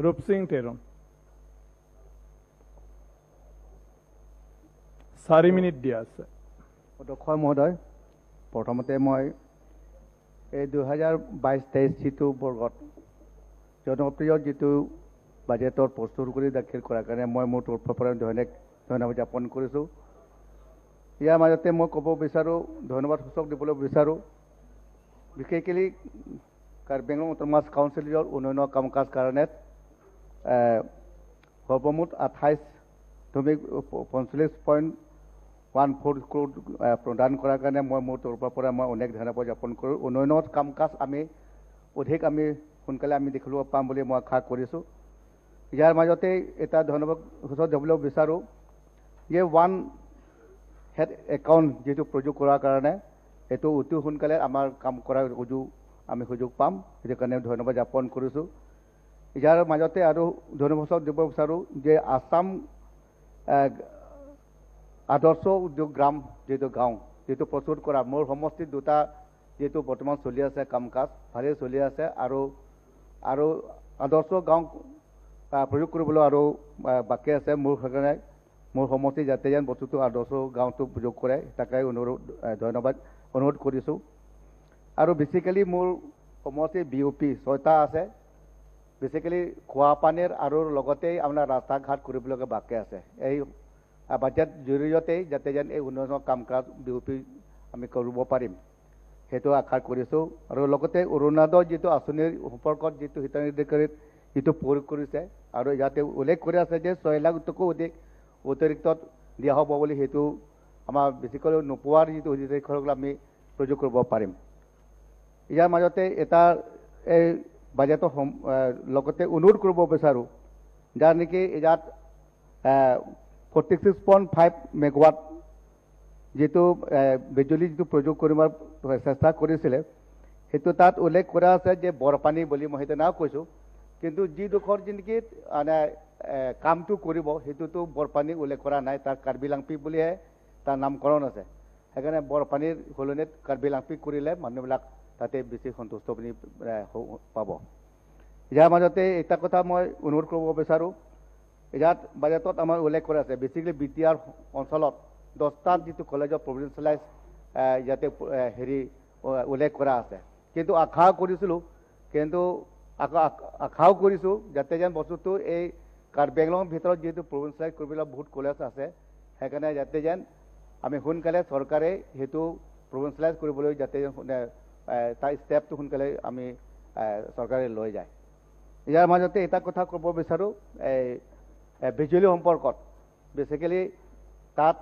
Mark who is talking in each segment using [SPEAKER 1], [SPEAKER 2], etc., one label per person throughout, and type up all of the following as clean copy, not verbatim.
[SPEAKER 1] Rup Singh Teron, 4 minute দিয়া আছে।
[SPEAKER 2] অধ্যক্ষ মহোদয়, প্ৰথমতে মই এই 2022-23 যিটো বৰ্গত জনপ্ৰিয় যিটো বাজেটৰ প্ৰস্তুত কৰি দাখিল কৰাৰ কাৰণে মই মোৰ তৰফৰ পৰা অনেক ধন্যবাদ জ্ঞাপন কৰিছোঁ। ইয়াৰ মাজতে মই ক'ব বিচাৰোঁ, ধন্যবাদ সূচক দিবলৈ বিচাৰোঁ, বিশেষকৈ কাৰ্বি আংলং অট'নমাছ কাউন্সিলৰ উন্নয়নৰ কাম কাজ কাৰণে সৰ্বমুঠ 28.45.14 ক্ৰ'ৰ প্ৰদান কৰাৰ কাৰণে মই মোৰ তৰফৰ পৰা মই অনেক ধন্যবাদ জ্ঞাপন কৰোঁ। উন্নয়নৰ কাম কাজ আমি অধিক আমি সোনকালে আমি দেখিবলৈ পাম বুলি মই আশা কৰিছোঁ। ইয়াৰ মাজতে এটা ধন্যবাদ সূচক দিবলৈ বিচাৰোঁ যে ওৱান হেড একাউণ্ট যিটো প্ৰয়োগ কৰাৰ কাৰণে এইটো অতি সোনকালে আমাৰ কাম কৰাৰ সুযোগ আমি সুযোগ পাম, সেইটো কাৰণে ধন্যবাদ জ্ঞাপন কৰিছোঁ। ইয়াৰ মাজতে আৰু ধন্যবাদ দিব বিচাৰোঁ যে আছাম আদৰ্শ উদ্যোগ গ্ৰাম যিটো গাঁও যিটো প্ৰস্তুত কৰা মোৰ সমষ্টিত দুটা যিটো বৰ্তমান চলি আছে, কাম কাজ ভালেই চলি আছে আৰু আৰু আদৰ্শ গাঁও প্ৰয়োগ কৰিবলৈ আৰু বাকী আছে। মোৰ সেইকাৰণে মোৰ সমষ্টি যাতে যেন বস্তুটো আদৰ্শ গাঁওটো প্ৰয়োগ কৰে, তাকে অনুৰোধ, ধন্যবাদ অনুৰোধ কৰিছোঁ। আৰু বেচিকেলি মোৰ সমষ্টি বিঅ' পি ছয়টা আছে। বেচিকেলি খোৱা পানীৰ আৰু লগতে আপোনাৰ ৰাস্তা ঘাট কৰিবলগীয়া বাকী আছে। এই বাজেট জৰিয়তেই যাতে যেন এই উন্নয়নৰ কাম কাজ বিঅ' পি আমি কৰিব পাৰিম, সেইটো আশা কৰিছোঁ। আৰু লগতে অৰুণোদয় যিটো আঁচনিৰ সম্পৰ্কত যিটো হিতাধিকাৰীত যিটো প্ৰয়োগ কৰিছে আৰু ইয়াতে উল্লেখ কৰি আছে যে 6 লাখতকৈও অধিক অতিৰিক্ত দিয়া হ'ব বুলি, সেইটো আমাৰ বেছিকৈ নোপোৱাৰ যিটো হিতাধিকাৰীসকল আমি প্ৰয়োগ কৰিব পাৰিম। ইয়াৰ মাজতে এটা এই বাজেটৰ লগতে অনুৰোধ কৰিব বিচাৰোঁ, যাৰ নেকি ইয়াত 46.5 মেগাৱাট যিটো বিজুলী যিটো প্ৰয়োগ কৰিব চেষ্টা কৰিছিলে, সেইটো তাত উল্লেখ কৰা আছে যে বৰপানী বুলি, মই সেইটো নাও কৈছোঁ, কিন্তু যিডোখৰ যি নেকি মানে কামটো কৰিব সেইটোতো বৰপানী উল্লেখ কৰা নাই, তাৰ কাৰ্বি লাংপি বুলিহে তাৰ নামকৰণ আছে। সেইকাৰণে বৰপানীৰ সলনিত কাৰ্বি লাংপি কৰিলে মানুহবিলাক তাতে বেছি সন্তুষ্ট বুলি পাব। ইয়াৰ মাজতে এটা কথা মই অনুৰোধ কৰিব বিচাৰোঁ, ইয়াত বাজেটত আমাৰ উল্লেখ কৰা আছে বেচিকেলি বিটিআৰ অঞ্চলত 10টাত যিটো কলেজৰ প্ৰভিন্সিয়েলাইজ ইয়াতে হেৰি উল্লেখ কৰা আছে, কিন্তু আশা কৰিছিলোঁ, কিন্তু আকৌ আশাও কৰিছোঁ যাতে যেন বস্তুটো এই কাৰ্বি আংলঙৰ ভিতৰত যিহেতু প্ৰভিন্সিয়েলাইজ কৰিবলৈ বহুত কলেজ আছে, সেইকাৰণে যাতে যেন আমি সোনকালে চৰকাৰে সেইটো প্ৰভিন্সিয়েলাইজ কৰিবলৈ যাতে তাৰ ষ্টেপটো সোনকালে আমি চৰকাৰে লৈ যায়। ইয়াৰ মাজতে এটা কথা ক'ব বিচাৰোঁ, এই বিজুলী সম্পৰ্কত, বেচিকেলি তাত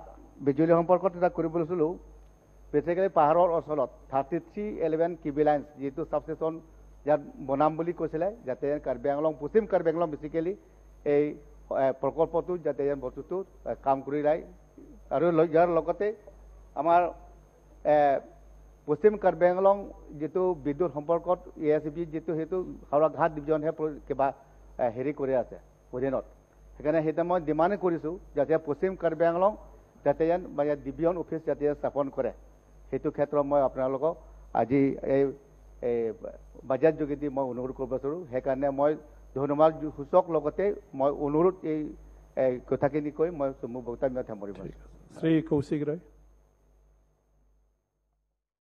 [SPEAKER 2] বিজুলী সম্পৰ্কত এটা কৰিব লৈছিলোঁ। বেচিকেলি পাহাৰৰ অঞ্চলত 3311 কেভি লাইন্স যিটো ছাবষ্টেশ্যন ইয়াত বনাম বুলি কৈছিলে, যাতে কাৰ্বি আংলং, পশ্চিম কাৰ্বি আংলং বেচিকেলি এই প্ৰকল্পটো যাতে বস্তুটো কাম কৰি যায়। আৰু ইয়াৰ লগতে আমাৰ পশ্চিম কাৰ্বি আংলং যিটো বিদ্যুৎ সম্পৰ্কত এ এছ বি যিটো সেইটো হাওৰাঘাট ডিভিজনহে কিবা হেৰি কৰি আছে অধীনত, সেইকাৰণে সেইটো মই ডিমাণ্ড কৰিছোঁ যাতে পশ্চিম কাৰ্বি আংলং যাতে যেন মানে ডিভিজন অফিচ যাতে স্থাপন কৰে। সেইটো ক্ষেত্ৰত মই আপোনালোকক আজি এই এই বাজেট যোগেদি মই অনুৰোধ কৰিব বিচাৰোঁ। সেইকাৰণে মই ধন্যবাদ সূচক লগতে মই অনুৰোধ এই কথাখিনি কৈ মই মোৰ বক্তব্য সামৰিব।
[SPEAKER 1] শ্ৰী কৌশিক ৰয়।